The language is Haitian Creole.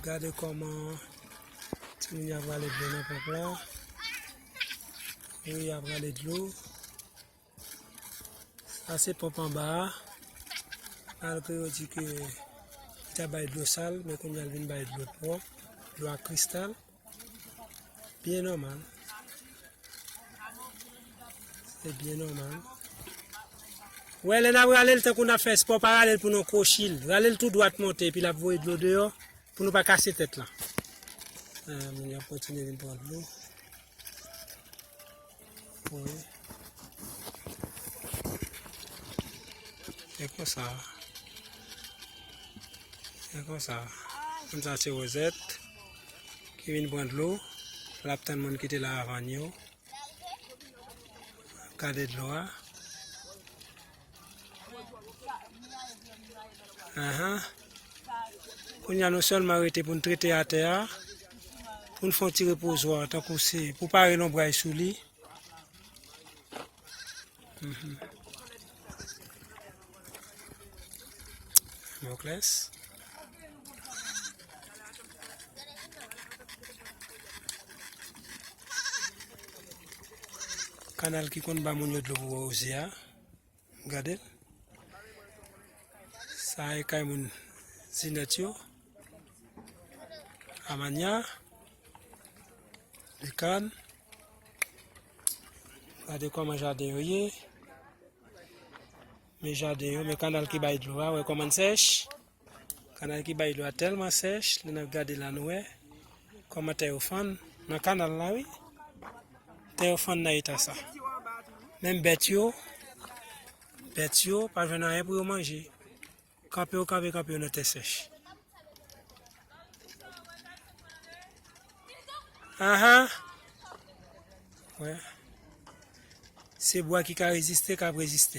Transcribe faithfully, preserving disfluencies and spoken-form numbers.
Gade kòman timoun yo ap rale dlo nan ponp la. Wi, y ap rale dlo. Sa se ponp anba a. Malgre yo di ke li ta bay dlo sal, men kounye a l vin bay dlo pwòp, dlo ak kristal. Byen nòmal. Se byen nòmal. Wè, lè n ap rale l, tankou n ap fè espò, pa rale l pou nou kwochi l. Rale l tou dwat monte, epi l ap voye dlo deyò, pou nou pa kase tèt la. Ah, moun yo ap kontinye vin pran dlo. Wi. E konsa. E konsa. Moun sa se Wozèt ki vin pran dlo. L ap tann moun ki te la avan l yo. Gade dlo a. Ahan. Kounye a nou sèlman rete pou n trete atè a, pou n fè yon ti repozwa, tankou se pou pare lonbray sou li. Mhm. Mokles. Kanal ki konn ba moun yo dlo pou woze a. Gade l. Sa e kay moun Zinèt yo. Amanya. Likan. Gade kòman jaden yo ye. Men jaden yo, men kanal ki bay dlo a, wè kòman l sèch. Kanal ki bay dlo a tèlman sèch, lè n ap gade la nou wè kòman tè yo fann nan kanal la, wi. Tè yo fann nan eta sa. Menm bèt yo, bèt yo pa jwenn anyen pou yo manje. Kanpe yo kanpe, kanpe yo nan tè sèch. Ahan. Wè. Se bwa ki ka reziste, k ap reziste.